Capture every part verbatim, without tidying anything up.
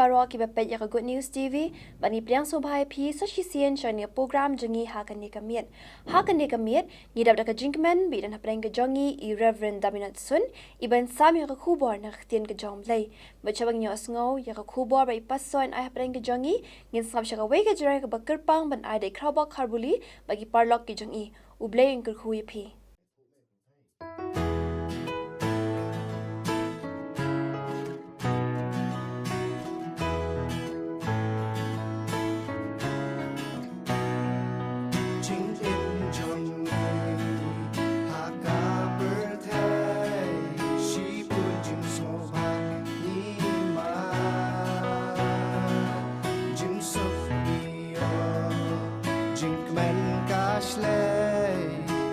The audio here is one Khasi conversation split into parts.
baroh kiba peit ïa ka Good News T V, bad ngi pdiang sngewbha ïa phi sa shisien sha kane ka program jong ngi ha kane ka miet. Ha kane ka miet, ngi dap da ka jingkmen ba i don hapdeng ka jong ngi i Reverend Daminat Sun, iban sam ïa ka khubor na ka ktien ka jong U Blei. Bad sha ba ngin ïohsngew ïa ka khubor ba i pastor in ai hapdeng ka jong ngi, ngin sngap sha kawei ka jingrwai kaba kyrpang ban ai da i Khraw Bok Kharbuli, bad ki paralok ki jong i. U Blei un kyrkhu ïa phi. Jingim jong ngi ha ka pyrthei, shibun jingsngewbha ngi mad. Jingsuk ngi ïoh, jingkmen ka shlei,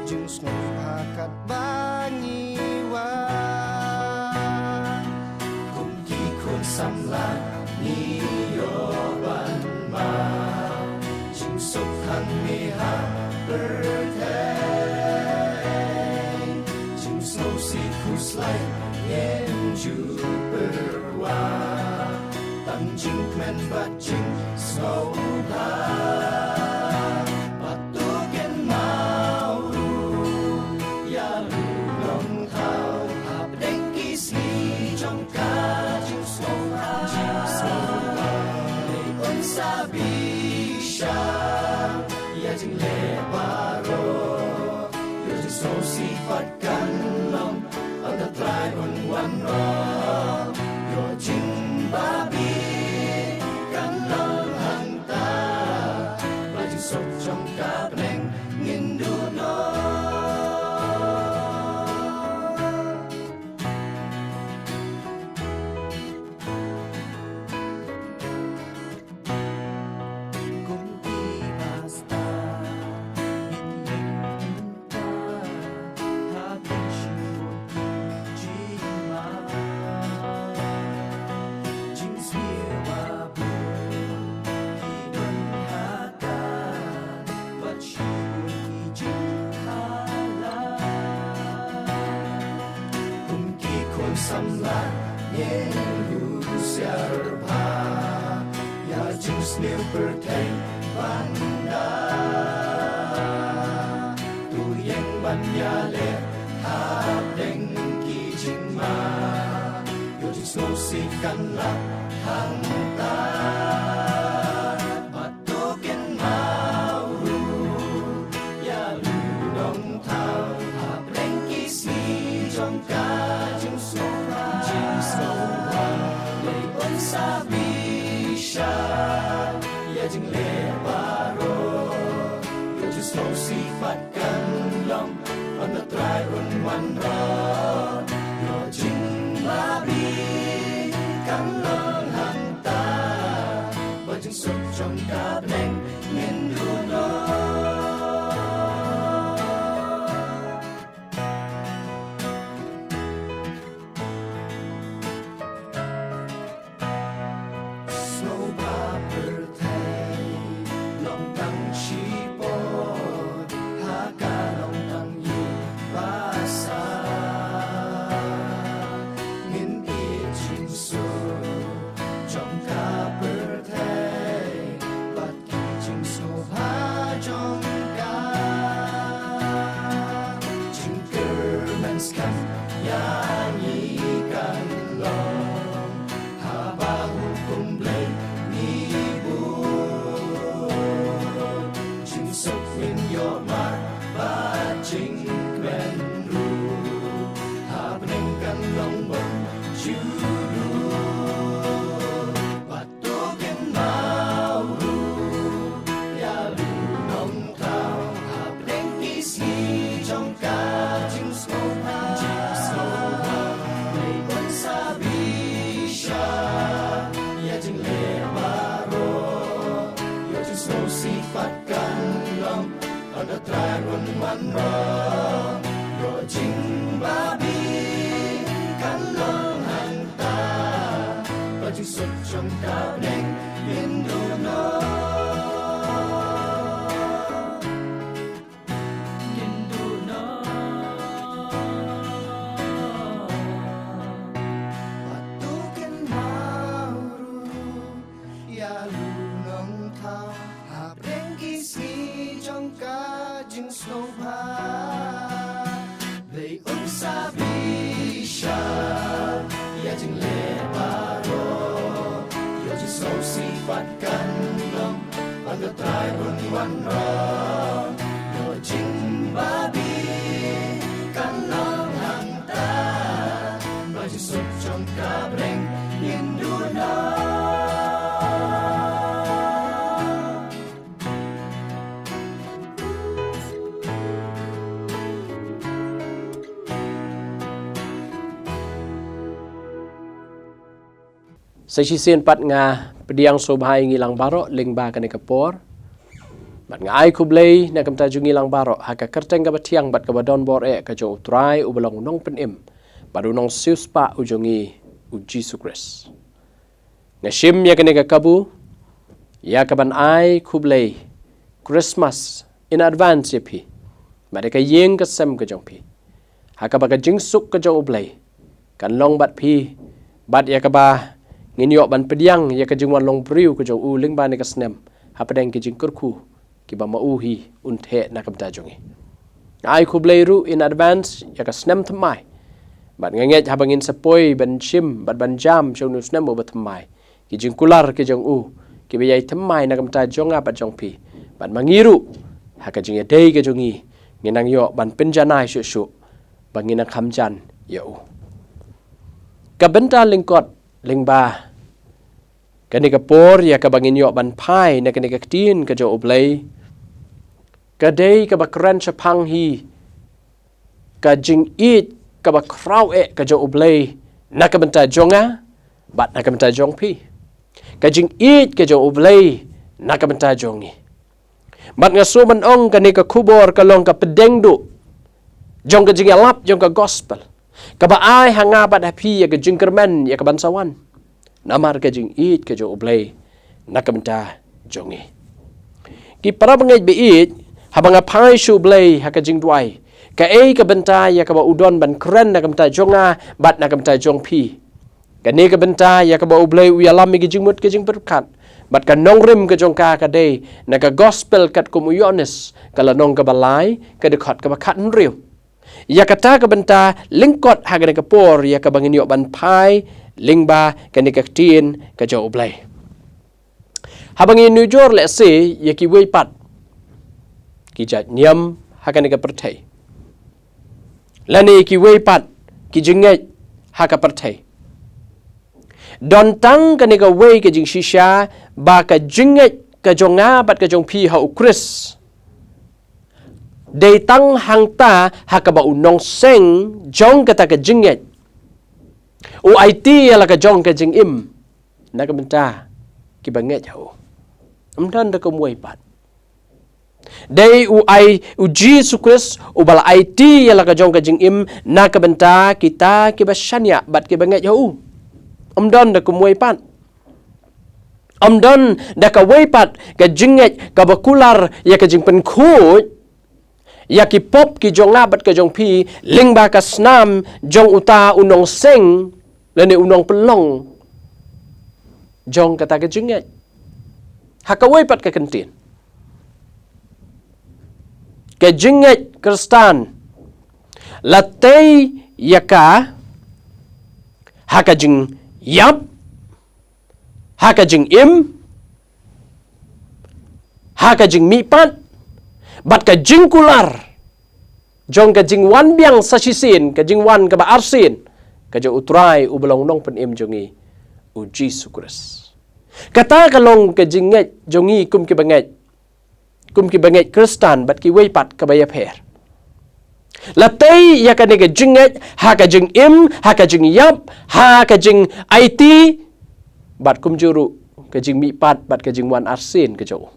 jingsngewbha katba ngi wan. Kum ki khun samla ngi ïoh ban mad, jingsuk hangne ha pyrthei, jingsngewsih khuslai ngim ju pyrwa. Tang jingkmen bad jingsngewbha, bad to kynmaw ruh ïa u Nongthaw hapdeng ki sngi jong ka jingsngewbha. Jingsngewbha, lei un sa bishar ïa jingleh baroh, ïoh jingsngewsih pat kan long, ynda Trai un wanrah. Ïoh jingbabe kan long hangta, bad jingsuk jong ka bneng ngin duh noh. Kum ki bastad ngin ïeng mynta ha ki shibun ki jingma. Jingsniew ba bun ki don ha ka, bad shibun ki jingkhalai. Kum ki khun samla ngin husiar bha ïa jingsniew pyrthei ban da. To ïeng ban ïaleh hapdeng ki jingma, ïoh jingsngewsih kan lap hangta. Bad to kynmaw ruh ïa u Nongthaw hapdeng ki sngi jong ka jingsngewbha. Jingsngewbha, lei un sa bishar ïa jingleh baroh, ïoh jingsngewsih pat kan long, ynda Trai un wanrah. Ïoh jingbabe kan long hangta, bad jingsuk jong ka bneng ngin duh noh. Sngewbha pyrthei long tang shipor ha ka longtang ïing basah. Ngin ïeit jingsuk jong ka pyrthei bad ki jingsngewbha jong ka. Jingkyrmen skhem ïa ngi kan long haba hukum Blei ngi bud. Jingsuk ngin ïoh mar bad jingkmen ruh, ha bneng kan long bymjukut. Bad to kynmaw ruh ïa u Nongthaw hapdeng ki sngi jong ka jingsngewbha. Jingsngewbha, lei un sa bishar ïa jingleh baroh, ïoh jingsngewsih pat kan long, ynda Trai un wanrah. Ïoh jingbabe kan long hangta, bad jingsuk jong ka bneng ngin duh noh. Ngin duh noh. Bad to kynmaw ruh Dei un sa bishar ïa jingleh baroh, ïoh jingsngewsih pat kan long, ba ka Trai un wanrah, ïoh jingbabe kan long hangta, ba jingsuk jong ka bneng ngin duh noh. Sa shisien pat nga pdiang sngewbha ïa ngi lang baroh lyngba kane ka por. Bad nga ai khublei na ka bynta jong ngi lang baroh ha ka kyrteng kaba thiang bad kaba don bor eh ka jong U Trai uba long u Nongpynim bad u Nongsiewspah u jong ngi, U Jisu Khrist. Nga shim ïa kane ka kabu ïa kaban ai khublei Christmas in advance ïa phi bad ïa ka ïing ka sem ka jong phi, ha kaba ka jingsuk ka jong U Blei kan long bad phi, bad ïa kaba ngin ïoh ban pdiang ïa ka jingwan long briew ka jong u lyngba kane ka snem hapdeng ki jingkyrkhu kiba ma u hi un theh na ka bynta jong ngi. Nga ai khublei ruh in advance ïa ka snem thymmai. Bad nga ngeit haba ngin sa poi ban shim bad ban jam sha une u snem uba thymmai, ki jingkular ki jong u kiba ïai thymmai na ka bynta jong nga bad jong phi, bad ma ngi ruh ha ka jingïadei ka jong ngi, ngin nang ïoh ban pynjanai shuh shuh ba ngin nang kham jan ïa u. Ka bynta lyngkot lyngba kane ka por ïa kaba ngin ïoh ban phai na kane ka ktien ka jong U Blei, ka dei kaba kren shaphang hi ka jingïeit kaba khraw eh ka jong U Blei na ka bynta jong nga bad na ka bynta jong phi. Ka jingïeit ka jong U Blei na ka bynta jong ngi. Bad nga sngewbha ban ong kane ka khubor ka long ka pdeng duh jong ka jingïalap jong ka gospel, kaba ai ha nga bad ha phi ïa ka jingkyrmen ïa kaban sa wan namar ka jingïeit ka jong U Blei na ka bynta jong ngi. Ki para bangeit ba ïeit, haba nga phai sha U Blei ha ka jingduwai, kaei ka bynta ïa kaba u don ban kren na ka bynta jong nga bad na ka bynta jong phi? Kane ka bynta ïa kaba U Blei u ïalam ïa ki jingmut ki jingpyrkhat bad ka nongrim ka jong ka ka dei na ka gospel katkum u Ïoannis, ka lynnong kaba lai, ka dkhot kaba khathynriew. Ïa kata ka bynta lyngkot ha kane ka por ïa kaba ngin ïoh ban phai lyngba kane ka ktien ka jong U Blei. Haba ngin nujor lehse ïa kiwei pat ki jait niam ha kane ka pyrthei, lane kiwei pat ki jingngeit ha ka pyrthei, don tang kane kawei ka jingshisha, ba ka jingngeit ka jong nga bad ka jong phi ha U Khrist dei tang hangta ha kaba u nongseng jong kata ka jingngeit u aiti ïa la ka jong ka jingim na ka bynta kiba ngeit ha u. Ym don da kumwei pat. Dei u ai, U Jisu Khrist uba la aiti ïa la ka jong ka jingim na ka bynta kita kiba shaniah bad kiba ngeit ha u. Ym don da kumwei pat. Ym don da kawei pat ka jingngeit kaba kular ïa ka jingpynkhuid ïa ki pop ki jong nga bad ka jong phi lyngba ka snam jong uta u nongseng lane u nongpynlong jong kata ka jingngeit. Ha kawei pat ka kyntien, ka jingngeit Khristan la tei ïa ka ha ka jingïap, ha ka jingim, ha ka jingmihpat bad ka jingkular jong ka jingwan biang sa shisien, ka jingwan kaba arsien ka jong U Trai uba long Nongpynim jong ngi, U Jisu Khrist. Kata ka long ka jingngeit jong ngi kum kiba ngeit, kum kiba ngeit Khristan bad kiwei pat kaba ïapher. La tei ïa kane ka jingngeit ha ka jingim, ha ka jingïap, ha ka jingaiti bad kumjuh ruh ka jingmihpat bad ka jingwan arsien ka jong u.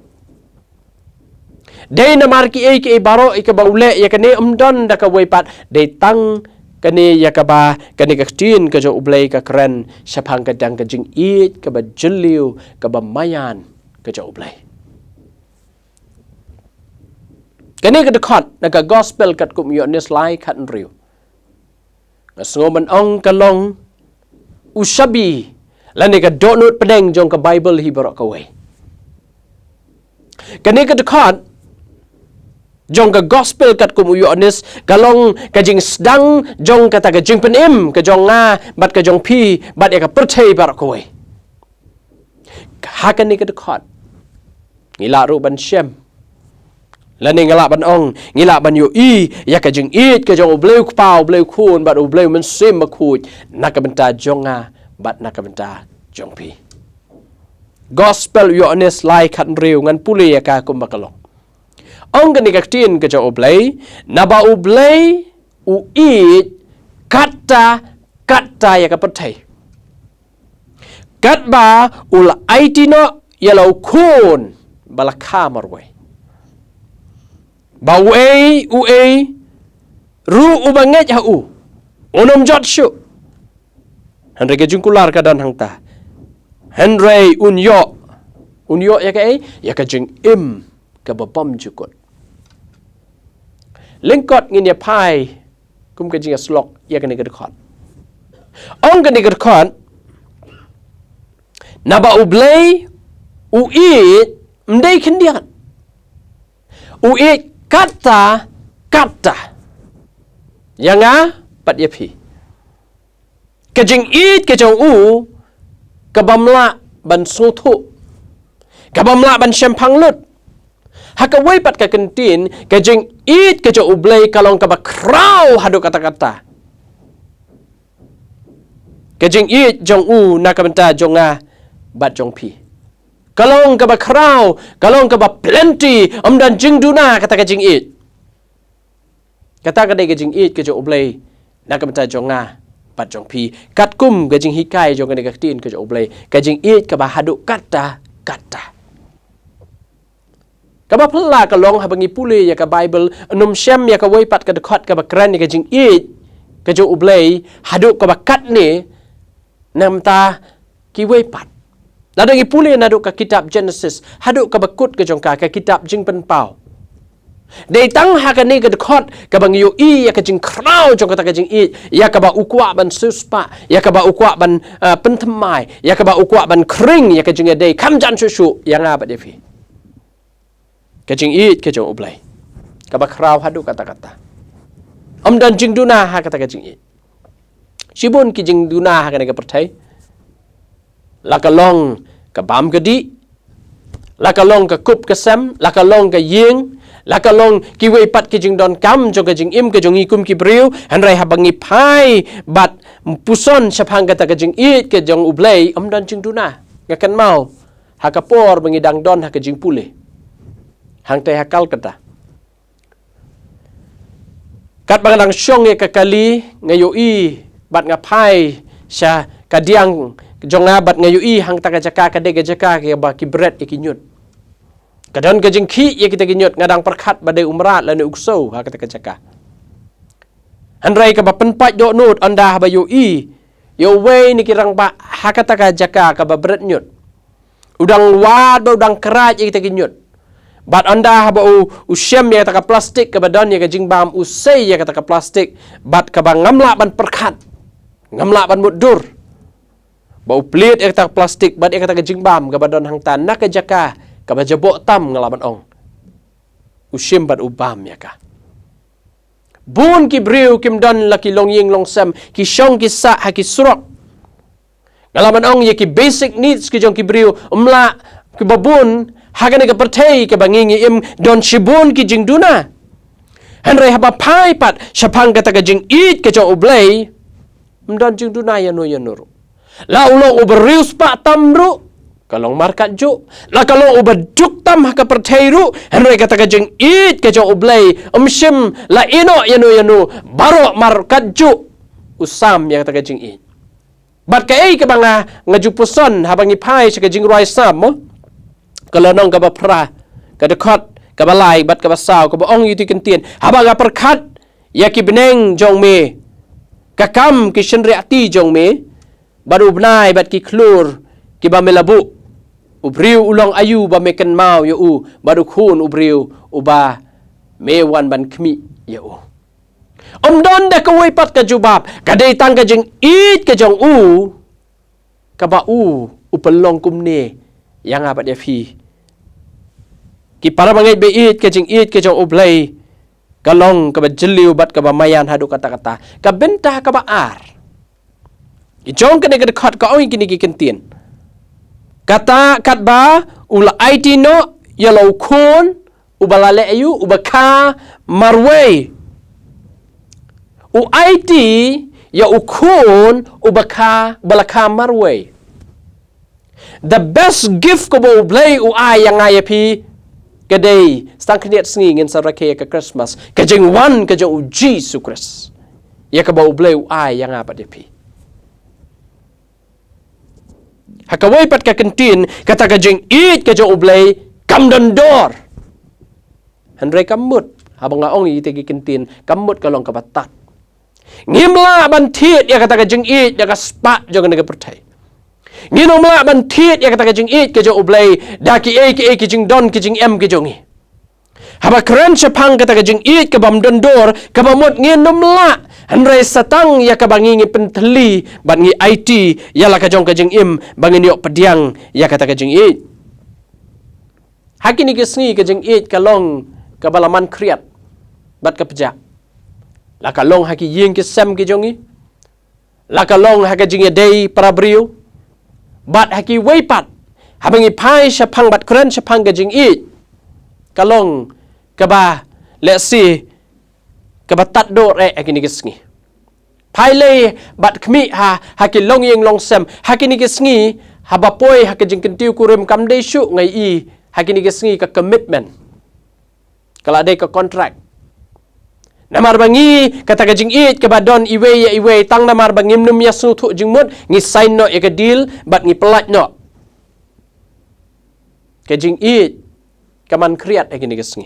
Dei namar kiei kiei baroh ïa kaba u leh ïa kane, ym don da kawei pat, dei tang kane ïa kaba kane ka ktien ka jong U Blei ka kren shaphang ka dang ka jingïeit kaba jylliew, kaba maïan ka jong U Blei. Kane ka dkhot na ka gospel katkum u Ïoannis lai khathynriew, nga sngew ban ong ka long u shabi lane ka dohnud pdeng jong ka Baibl hi baroh kawei. Kane ka dkhot jong ka gospel katkum u Ïoannis, ka long ka jingsdang jong kata ka jingpynim ka jong nga bad ka jong phi bad ïa ka pyrthei baroh kawei. Ha kane ka dkhot ngi lah ruh ban shem, lane ngi lah ban ong, ngi lah ban ïohi ïa ka jingïeit ka jong U Blei U Kpa, U Blei U Khun bad U Blei U Mynsiem Bakhuid na ka bynta jong nga bad na ka bynta jong phi. Gospel u Ïoannis lai khathynriew, ngan pule ïa ka kumba ka long. Ong kane ka ktien ka jong U Blei, naba U Blei u ïeit katta katta ïa ka pyrthei, katba u la aiti noh ïa la u Khun ba la kha marwei, ba uei uei ruh uba ngeit ha u un ym jot shuh, hynrei ka jingkular ka don hangta, hynrei un ïoh, un ïoh ïa kaei? Ïa ka jingim kaba bymjukut. Lyngkot ngin ïa phai kum ka jingïasyllok ïa kane ka dkhot. Ong kane ka dkhot, naba U Blei u ïeit ym dei khyndiat, u ïeit katta katta ïa nga bad ïa phi. Ka jingïeit ka jong u ka bym lah ban sngewthuh, ka bym lah ban shemphang lut. Ha kawei pat ka kyntien, ka jingïeit ka jong U Blei ka long kaba khraw haduh katta katta. Ka jingïeit jong u na ka bynta jong nga bad jong phi ka long kaba khraw, ka long kaba plenty, ym don jingduna kata ka jingïeit. Kata ka dei ka jingïeit ka jong U Blei na ka bynta jong nga bad jong phi, katkum ka jinghikai jong kane ka ktien ka jong U Blei, ka jingïeit kaba haduh katta katta. Kaba phylla ka long, haba ngi pule ïa ka Baibl, ngim shem ïa kawei pat ka dkhot kaba kren ïa ka jingïeit ka jong U Blei haduh kaba katne na ka bynta kiwei pat. Lada ngi pule naduh ka kitab Genesis haduh kaba kut ka jong ka, ka kitab Jingpynpaw, dei tang ha kane ka dkhot kaba ngi ïohi ïa ka jingkhraw jong kata ka jingïeit, ïa kaba u kwah ban siewspah, ïa kaba u kwah ban, ah, pynthymmai, ïa kaba u kwah ban khring ïa ka jingïadei kham jan shuh shuh ïa nga bad ïa phi. Ka jingïeit ka jong U Blei kaba khraw haduh katta katta. Ym don jingduna ha kata ka jingïeit. Shibun ki jingduna ha kane ka pyrthei, la ka long ka bam ka dih, la ka long ka kup ka sem, la ka long ka ïing, la ka long kiwei pat ki jingdonkam jong ka jingim ka jong ngi kum ki briew, hynrei haba ngi phai bad puson shaphang kata ka jingïeit ka jong U Blei, ym don jingduna. Nga kynmaw ha ka por ba ngi dang don ha ka jingpule hangtai ha Calcutta, katba nga dang shong ïa ka kali, nga ïohi bad nga phai sha kadiang jong nga bad nga ïohi hangta ka jaka ka dei ka jaka kaba ki bret ïa ki ñiut. Ka don ka jingkhih ïa kita ki ñiut, nga dang pyrkhat ba dei u mrad lane u ksew ha kata ka jaka. Hynrei kaba pynpait dohnud, ynda haba ïohi ïa uwei na ki rangbah ha kata ka jaka kaba bret ñiut, u dang wad bad u dang kyrpad ïa kita ki ñiut. Bad ynda haba u, u shem ïa kata ka plastik kaba don ïa ka jingbam, u sei ïa kata ka plastik bad kaba ngam lah ban pyrkhat, ngam lah ban mutdur, ba u plied ïa kata ka plastik bad ïa kata ka jingbam kaba don hangta na ka jaka kaba jaboh tam, nga lah ban ong. U shim bad u bam ïa ka. Bun ki briew kim don la ki longïing longsem, ki shong ki sah ha ki surok. Nga lah ban ong ïa ki basic needs ki jong ki briew ym lah kiba bun ha kane ka pyrthei kaba ngi ngi im, don shibun ki jingduna. Hynrei haba phai pat shaphang kata ka jingïeit ka jong U Blei, ym don jingduna ïano ïano ruh. La u long uba riewspah tam ruh, ka long markatjuh. La ka long uba duk tam ha ka pyrthei ruh, hynrei kata ka jingïeit ka jong U Blei ym shym la ïehnoh ïano ïano, baroh markatjuh u sam ïa kata ka jingïeit. Bad kaei kaba nga, nga ju puson haba ngi phai sha ka jingrwai Salm, mo? Ka lynnong kaba phra, ka dkhot kaba lai bad kaba saw, kaba ong ïa kito ki kyntien: Haba nga pyrkhat ïa ki bneng jong me, ka kam ki shynriahti jong me, bad u bnai bad ki khlur kiba me la buh, u briew u long aïu ba me kynmaw ïa u, bad u khun u briew uba me wan ban khmih ïa u? Ym don da kawei pat ka jubab, ka dei tang ka jingïeit ka jong u, kaba u, u pynlong kumne ïa nga bad ïa phi. Ki para bangeit ba ïeit, ka jingïeit ka jong U Blei ka long kaba jylliew bad kaba maïan haduh katta katta. Ka bynta kaba ar, i jong kane ka dkhot ka ong ïa kine ki kyntien. Kata katba u la aiti noh ïa la u khun uba la leh aïu, uba kha marwei. U aiti ïa u khun uba kha, uba la kha marwei. The best gift kaba U Blei u ai ïa nga ïa phi ka dei, sa tang khyndiat sngi ngin sa rakhe ïa ka Christmas, ka jingwan ka jong U Jisu Khrist, ïa kaba U Blei u ai ïa nga bad ïa phi. Ha kawei pat ka kyntien, kata ka jingïeit ka jong U Blei kam don dor. Hynrei kam mut, haba nga ong ïa kita ki kyntien, kam mut ka long kaba tad. Ngim lah ban thied ïa kata ka jingïeit da ka spah jong kane ka pyrthei. Ngim lah ban thied ïa kata ka jingïeit ka jong U Blei da kiei kiei ki jingdon ki jingem ki jong ngi. Haba kren shaphang kata ka jingïeit kabym don dor, kaba mut ngin ym lah, hynrei sa tang ïa kaba ngi, ngi pynthylli bad ngi aiti ïa la ka jong ka jingim ba ngin ïoh pdiang ïa kata ka jingïeit. Ha kine ki sngi ka jingïeit ka long kaba la man khriat bad ka pjah. La ka long ha ki ïing ki sem ki jong ngi, la ka long ha ka jingïadei para briew, bad ha kiwei pat, haba ngi phai shaphang bad kren shaphang ka jingïeit, ka long kaba, let's say, kaba tad dor eh ha kine ki sngi. Phai lei bad khmih ha, ha ki longïing longsem ha kine ki sngi, haba poi ha ka jingkyntiew kurim kam dei shuh nga ïohi ha kine ki sngi ka commitment. Ka la dei ka contract. Namar ba ngi, kata ka jingïeit kaba don iwei ïa iwei, tang namar ba ngim nym ïasngewthuh jingmut, ngi sign noh ïa ka deal bad ngi pyllait noh. Ka jingïeit ka man khriat ha kine ki sngi.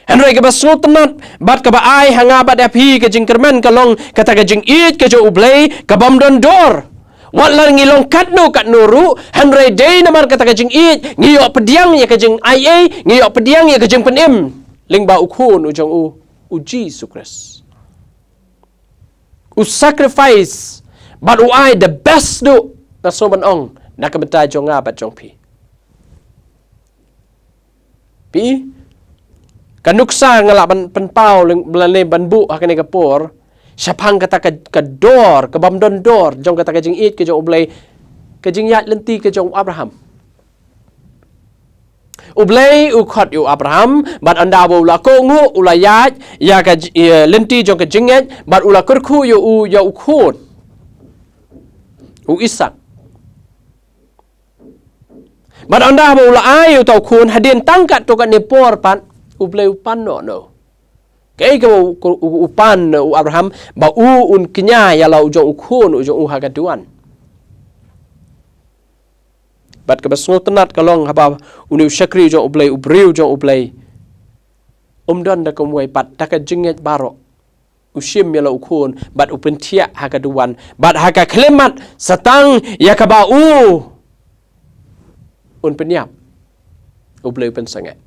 Hynrei kaba sngewtynnat bad kaba ai ha nga bad ha phi ka jingkyrmen ka long kata ka jingïeit ka jong U Blei kabym don dor. Wat la ngi long katno katno ruh, hynrei dei namar kata ka jingïeit ngi ïoh pdiang ïa ka jingaiei, ngi ïoh pdiang ïa ka jingpynim lyngba u Khun u jong u, U Jisu Khrist. U sacrifice bad u ai the best duh, nga sngew ban ong, na ka bynta jong nga bad jong phi. Phi, ka nuksa nga lah ban pynpaw leng, lane ban buh ha kane ka por shaphang kata ka, ka dor, kabym don dor jong kata ka jingïeit ka jong U Blei, ka jingïaid lynti ka jong u Abraham. U Blei u khot ïa u Abraham bad ynda ba u la kohnguh, u la ïaid ïa ka j-, ïa lynti jong ka jingngeit bad u la kyrkhu ïa u, ïa u khun, u Isak. Bad ynda ba u la ai ïa uta u khun, hadien tang katto katne por pat, U Blei u pan noh noh. Kaei kaba u, u, u pan u Abraham, ba u un kñia ïa la u jong u khun u jong u ha ka duwan. Bad kaba sngewtynnat ka long haba une u shakri u jong U Blei, u briew u jong U Blei, um don da kumwei pat, da ka jingngeit baroh u shim ïa la u khun bad u pynthiah ha ka duwan, bad ha ka khyllipmat sa tang ïa kaba u un pynïap, U Blei u pynsangeh.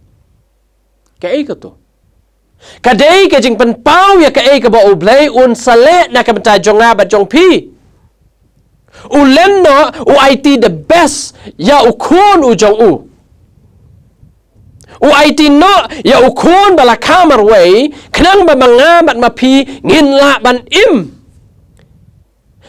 Kaei kato? Ka dei ka jingpynpaw ïa kaei kaba U Blei un sa leh na ka bynta jong nga bad jong phi. U len noh, u aiti the best ïa u khun u jong u. U aiti noh ïa u khun ba la kha marwei, khnang ba ma nga bad ma phi ngin lah ban im.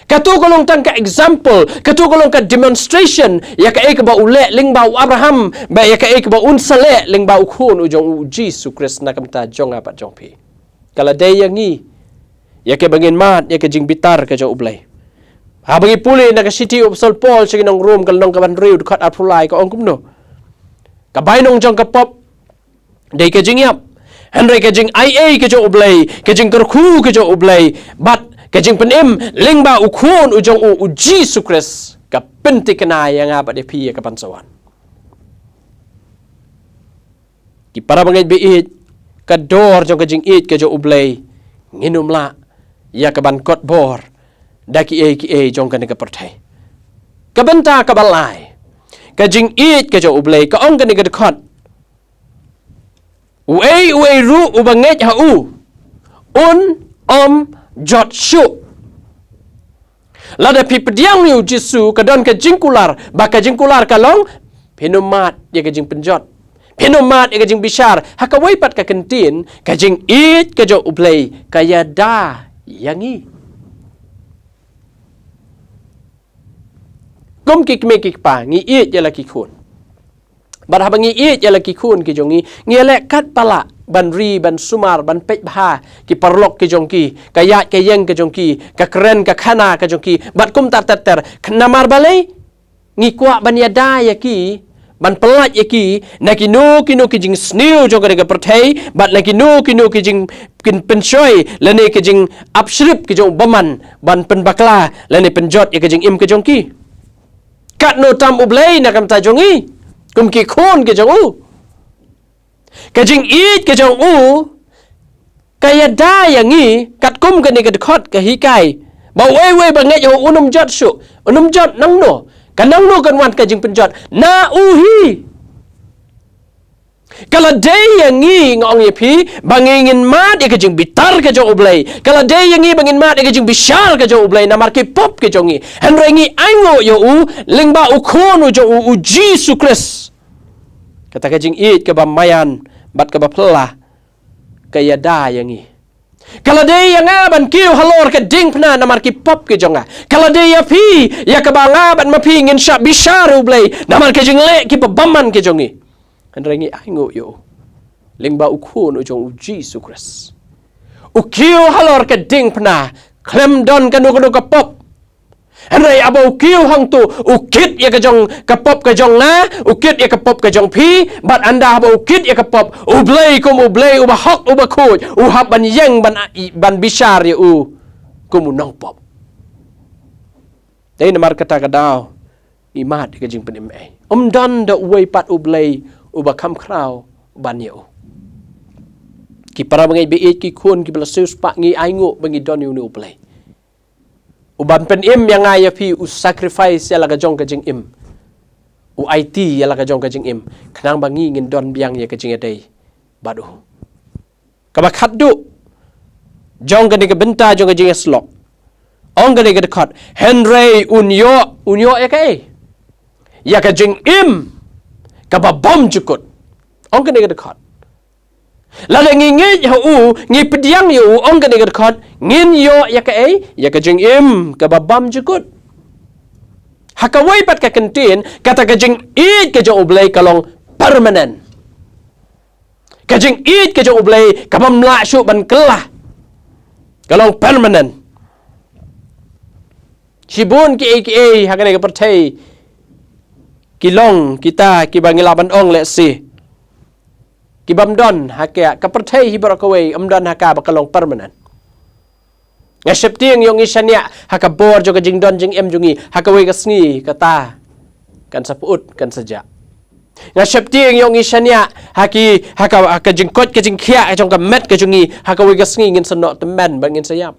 Kato ka long tang ka example, kato ka long ka demonstration ïa kaei kaba u leh lyngba u Abraham, bad ïa kaei kaba un sa leh lyngba u khun u jong u, U Jisu Khrist, na ka bynta jong nga bad jong phi. Ka la dei ïa ngi ïa kaba ngin mad ïa ka jingbitar ka jong U Blei. Haba ngi pule na ka shithi u Apostol Paul sha ki nong Rom, ka lynnong kaba hynriew, dkhot arphew lai, ka ong kumno? Ka bainong jong ka pop dei ka jingïap, hynrei ka jingaiei ka jong U Blei, ka jingkyrkhu ka jong U Blei, bad ka jingpynim lyngba u khun u jong u, U Jisu Khrist, ka pynthikna ïa nga bad ïa phi ïa ka ban sa wan. Ki para bangeit ba ïeit, ka dor jong ka jingïeit ka jong U Blei ngin ym lah ïa ka ban kot bor da kiei kiei jong kane ka pyrthei. Ka bynta kaba lai, ka jingïeit ka jong U Blei, ka ong kane ka dkhot: Uei uei ruh uba ngeit ha u un ym jot shuh. Lada phi pdiang ïa U Jisu, ka don ka jingkular, bad ka jingkular ka long, phin ym mad ïa ka jingpynjot. Phin ym mad ïa ka jingbishar, ha kawei pat ka kyntien, ka jingïeit ka jong U Blei, ka ïada ïa ngi. Kum ki kmie ki kpa, ngi ïeit ïa la ki khun. Bad haba ngi ïeit ïa la ki khun ki jong ngi, ngi ïaleh katba lah, ban ri, ban sumar, ban peit bha, ki paralok ki jong ki, ka ïaid ka ïeng ka jong ki, ka kren ka khana ka jong ki, bad kumta ter ter, namar balei, ngi kwah ban ïada ïa ki, ban pyllait ïa ki, na kino kino ki jingsniew jong kane ka pyrthei, bad na kino kino ki jing, kin pynshoi, lane ki jingap shrip ki jong u bymman, ban pynbakla, lane pynjot ïa ka jingim ka jong ki. Katno tam U Blei na ka bynta jong ngi, kum ki khun ki jong u. Ka jingïeit ka jong u, ka ïada ïa ngi, katkum kane ka dkhot ka hikai. Ba uwei uwei ba ngeit ïa u un ym jot shuh, un ym jot nangno. Ka nangno kan wan ka jingpynjot, na u hi. Ka la dei ïa ngi, nga ong ïa phi, ba ngi ngin mad ïa ka jingbitar ka jong U Blei. Ka la dei ïa ngi ba ngin mad ïa ka jingbishar ka jong U Blei, namar ki pop ki jong ngi. Hynrei ngi ainguh ïa u, lyngba u khun u jong u, u Jisu Khrist. Kata ka jingïeit kaba maïan, bad kaba phylla, ka ïada ïa ngi. Ka la dei ïa nga ban kiew halor ka diengphna namar ki pop ki jong nga. Ka la dei ïa phi, ïa kaba nga bad ma phi ngin shah bishar ïa U Blei, namar ka jingleh kiba bymman ki jong ngi. Hynrei ngi ainguh ïa u. Lyngba u khun u jong u Jisu Khrist. U kiew halor ka diengphna, khlem don kano kano ka pop. Hynrei haba u kiew hangto, u kit ïa ka jong ka pop ka jong nga, u kit ïa ka pop ka jong phi, bad ynda haba u kit ïa ka pop, U Blei kum U Blei, uba hok, uba khuid, u hap ban ïeng ban, ban bishar ïa u kum u nongpop. Dei namar kata ka daw, ngi mad ïa ka jingpynim ei. Ym don da uwei pat U Blei, uba kham khraw ban ïa u. Ki para bangeit ba ïeit ki khun kiba la siewspah ngi ainguh ba ngi don ïa une U Blei. U ban pynim ïa nga ïa phi u sacrifice ïa la ka jong ka jingim. U aiti ïa la ka jong ka jingim. Khnang ba ngi ngin don biang ïa ka jingïadei bad u. Kaba khatduh. Jong kane ka bynta jong ka jingïasyllok. Ong kane ka dkhot. Hynrei un ïoh, un ïoh ïa kaei? Ïa ka jingim. Kaba bymjukut. Ong kane ka dkhot. Lada ngi ngeit ha u, ngi pdiang ïa u, ong kane ka dkhot, ngin ïoh ïa kaei, ïa ka jingim, kaba bymjukut. Ha kawei pat ka kyntien, kata ka jingïeit ka jong U Blei ka long permanent. Ka jingïeit ka jong U Blei, ka bym lah shuh ban kylla. Ka long permanent. Shibun kiei kiei, ha kane ka pyrthei. Ki long, kita, kiba ngi lah ban ong lehse. Ki bym don ha ka, ka pyrthei hi baroh kawei, ym don ha ka ba ka long permanent. Nga sheptieng ïoh ngi shaniah ha ka bor jong ka jingdon jingem jong ngi, ha kawei ka sngi kata kan sa pyut, kan sa jah. Nga sheptieng ïoh ngi shaniah ha ki, ha ka, ha ka jingkoit ka jingkhiah jong ka met ka jong ngi, ha kawei ka sngi ngin sa noh tymmen bad ngin sa ïap.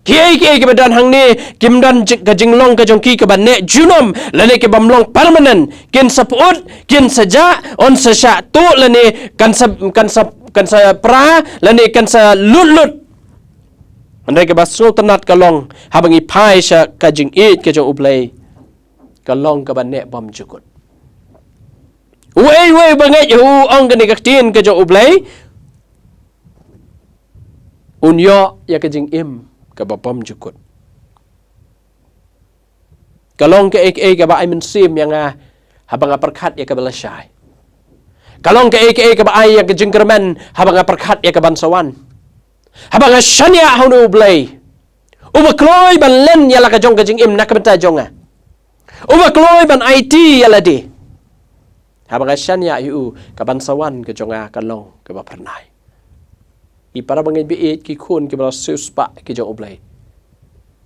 Kiei kiei kiba don hangne, kim don jing, ka jinglong ka jong ki kaba neh junom, lane ki bym long permanent, kin sa pyut, kin sa jah, yn sa shah tuh lane, kan sa, kan sa, kan sa pra, lane kan sa lut lut. Hynrei kaba sngewtynnat ka long, haba ngi phai sha ka jingïeit ka jong U Blei. Ka long kaba neh bymjukut. Uei uei ba ngeit ha u, ong kane ka ktien ka jong U Blei. Un ïoh ïa ka jingim kaba bymjukut. Ka long kaei kaei kaba ai mynsiem ïa nga haba nga pyrkhat ïa kaba lashai. Ka long kaei kaei kaba ai ïa ka jingkyrmen haba nga pyrkhat ïa ka ban sa wan. Haba nga shaniah ha une U Blei. Uba kloi ban len ïa la ka jong ka jingim na ka bynta jong nga. Uba kloi ban aiti ïa lade. Haba nga shaniah ïa u, ka ban sa wan ka jong nga ka long kaba phyrnai. Ki para bangeit ba ïeit, ki khun kiba la siewspah ki jong U Blei.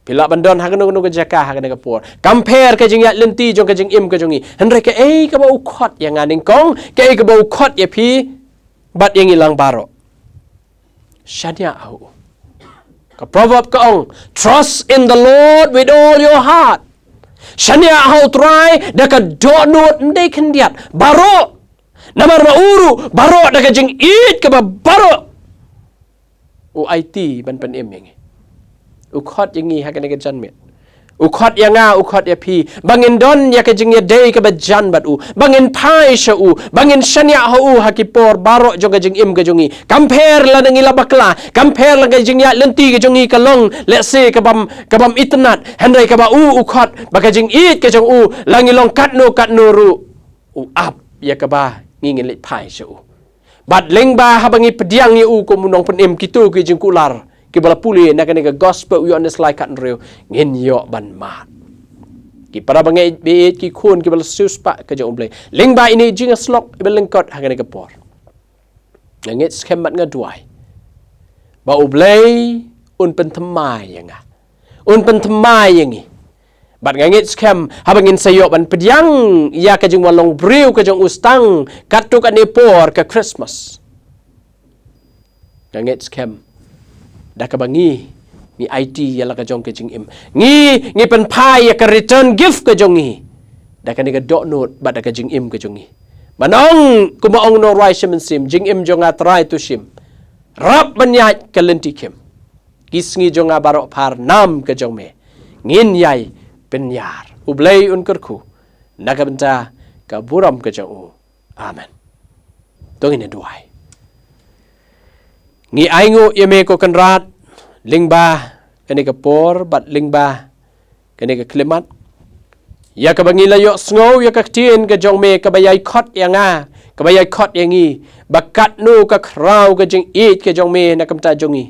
Phi lah ban don ha kano kano ka jaka ha kane ka por. Kam pher ka jingïaid lynti jong ka jingim ka jong ngi. Hynrei kaei kaba u khot ïa nga nyngkong, kaei kaba u khot ïa phi, bad ïa ngi lang baroh. Shaniah ha u. Ka proverb ka ong, "Trust in the Lord with all your heart." Shaniah ha U Trai da ka dohnud, ym dei khyndiat. Baroh. Namar ma u ruh, baroh da ka jingïeit kaba baroh. U aiti ban pynim ïa ngi. U khot ïa ngi ha kane ka janmiet. U khot ïa nga, u khot ïa phi, ba ngin don ïa ka jingïadei kaba jan bad u, ba ngin phai sha u, ba ngin shaniah ha u ha ki por baroh jong ka jingim ka jong ngi. Kam pher lada ngi la bakla, kam pher lada ka jingïaid lynti ka jong ngi ka long, let's say, ka bym, ka bym itynnad, hynrei kaba u, u khot, ba ka jingïeit ka jong u, la ngi long katno katno ruh, u ap ïa kaba ngi ngin leit phai sha u. Bad lyngba haba ngi pdiang ïa u kum u nongpynim, kito ki jingkular kiba la pule na kane ka Gospel u Ïoannis lai khathynriew ngin ïoh ban mad. Ki para bangeit baieit, ki khun kiba la siewspah ka jong U Blei, lyngba ine i jingïasyllok iba lyngkot ha kane ka por, nga ngeit skhem bad nga duwai ba U Blei un pynthymmai ïa nga, un pynthymmai ïa ngi. Bad nga ngeit skhem haba ngin sa ïoh ban pdiang ïa ka jingwan long briew ka jong u stang katto katne por ka Christmas, nga ngeit skhem da kaba ngi, ngi aiti ïa la ka jong ka jingim, ngi, ngi pynphai ïa ka return gift ka jong ngi da kane ka dohnud bad da ka jingim ka jong ngi. Ban ong kumba ong u nongrwai Shem Mynsiem, jingim jong nga Trai to shim, rap ban ïaid ka lynti khim. Ki sngi jong nga baroh phar nam ka jong me, ngin ïai pynïar. U Blei un kyrkhu na ka bynta ka burom ka jong u. Amen. To ngin ïa duwai. Ngi ainguh ïa me ko Kynrad lyngba kane ka por bad lyngba kane ka khyllipmat, ïa kaba ngi la ïohsngew ïa ka ktien ka jong me kaba ïai khot ïa nga, kaba ïai khot ïa ngi, ba katno ka khraw ka jingïeit ka jong me na ka bynta jong ngi.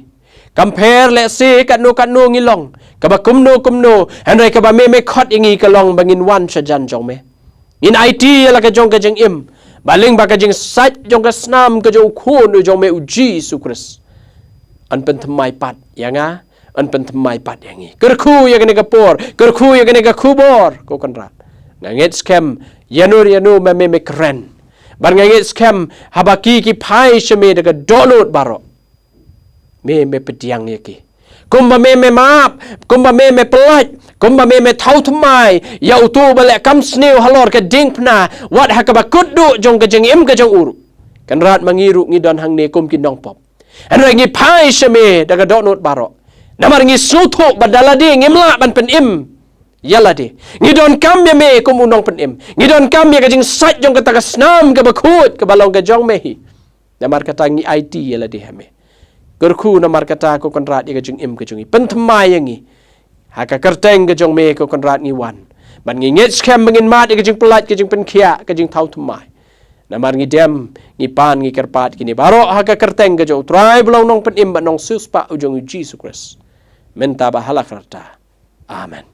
Kam pher lehse katno katno ngi long, kaba kumno kumno, hynrei kaba me, me khot ïa ngi ka long ba ngin wan sha jan jong me. Ngin aiti ïa la ka jong ka jingim ba lyngba ka jingsait jong ka snam ka jong u Khun u jong me u Jisu Khrist, yn pynthymmai pat ïa nga, yn pynthymmai pat ïa ngi. Kyrkhu ïa kane ka por, kyrkhu ïa kane ka khubor ko Kynrad. Nga ngeit skhem ïano ïano ma me me kren. Bad nga ngeit skhem haba ki, ki phai sha me da ka dohnud baroh, me, me pdiang ïa ki. Kumba me, me map, kumba me, me pyllait, kumba me, me thaw thymmai ïa uto ba leh kam sniew halor ka diengphna, wat ha kaba kut duh jong ka jingim ka jong u ruh. Kynrad, ma ngi ruh ngi don hangne kum ki nongpop, hynrei ngi phai sha me da ka dohnud baroh. Namar ngi sngewthuh ba da lade ngim lah ban pynim ïa lade. Ngi donkam ïa me kum u nongpynim. Ngi donkam ïa ka jingsait jong kata ka snam kaba khuid kaba long ka jong me hi. Namar kata ngi aiti ïa lade ha me. Kyrkhu namar kata ko Kynrad ïa ka jingim ka jong ngi. Pynthymmai ïa ngi. Ha ka kyrteng ka jong me ko Kynrad ngi wan. Bad ngi ngeit skhem ba ngin mad ïa ka jingpyllait, ka jingpynkhiah, ka jingthaw thymmai. Namar ngi dem, ngi pan, ngi kyrpad kine baroh ha ka kyrteng ka jong u Trai ba long nongpynim bad nongsiewspah u jong u Jisu Khrist, mynta bad hala karta. Amen.